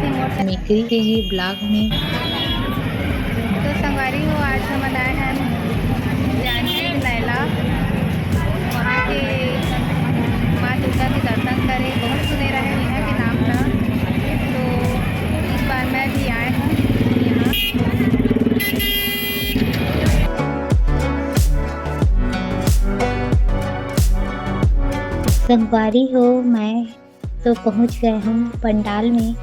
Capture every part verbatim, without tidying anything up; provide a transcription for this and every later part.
मेकरी के ही ब्लॉग में। तो संगवारी हो, आज हमन आए हन जानकी नैला, वहाँ के माँ दुर्गा के दर्शन करे। बहुत सुने रहे यहाँ के नाम ला, तो इस बार मैं भी आए हूँ यहाँ। संगवारी हो, मैं तो पहुंच गए हूं पंडाल में,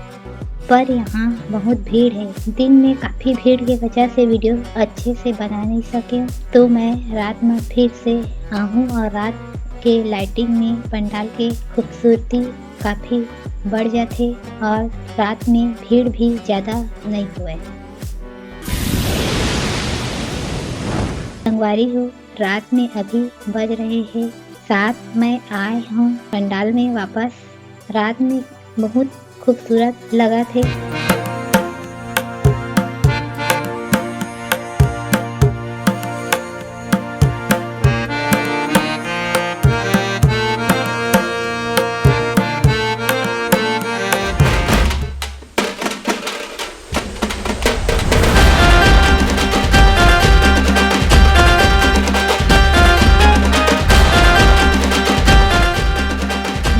पर यहाँ बहुत भीड़ है। दिन में काफ़ी भीड़ के वजह से वीडियो अच्छे से बना नहीं सके, तो मैं रात में फिर से आहूँ और रात के लाइटिंग में पंडाल के खूबसूरती काफ़ी बढ़ जाथे और रात में भीड़ भी ज़्यादा नहीं हुए। संगवारी हो, रात में अभी बज रहे हैं सात। मैं आए हूँ पंडाल में वापस। रात में बहुत खूबसूरत लगत हे।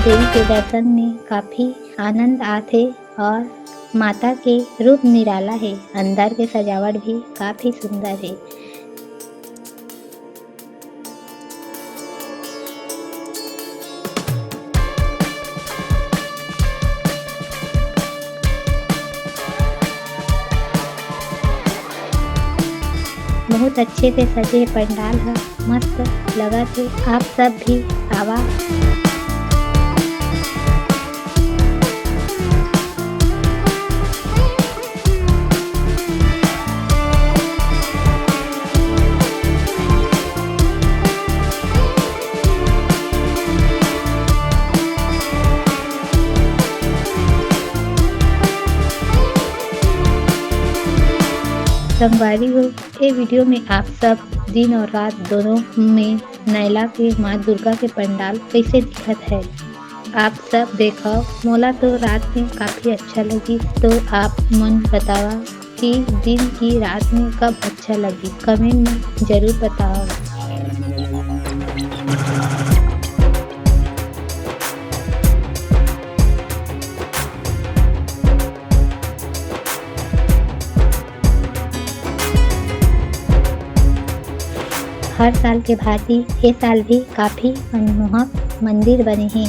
देवी के दर्शन में काफी आनंद आथे और माता के रूप निराला हे। अंदर के सजावट भी काफी सुंदर हे। बहुत अच्छे से सजे पंडाल ह, मस्त लगत हे। आप सब भी आवा। संगवारी हो, ए वीडियो में आप सब दिन और रात दोनों में नैला के माँ दुर्गा के पंडाल कैसे दिखत है, आप सब देखव। मोला तो रात में काफी अच्छा लगिस, तो आप मन बतावा कि दिन की रात में कब अच्छा लगिस, कमेंट में जरूर बतावा। हर साल के भांति ए साल भी काफी मनमोहक मंदिर बने हे।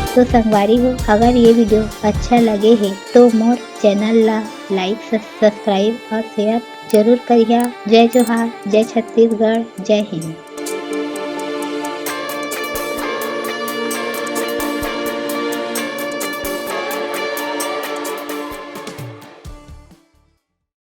तो संगवारी हो, अगर ये वीडियो अच्छा लगे हे तो मोर चैनल ला लाइक, सब्सक्राइब और शेयर जरूर करिहा। जय जोहार, जय छत्तीसगढ़, जय हिंद।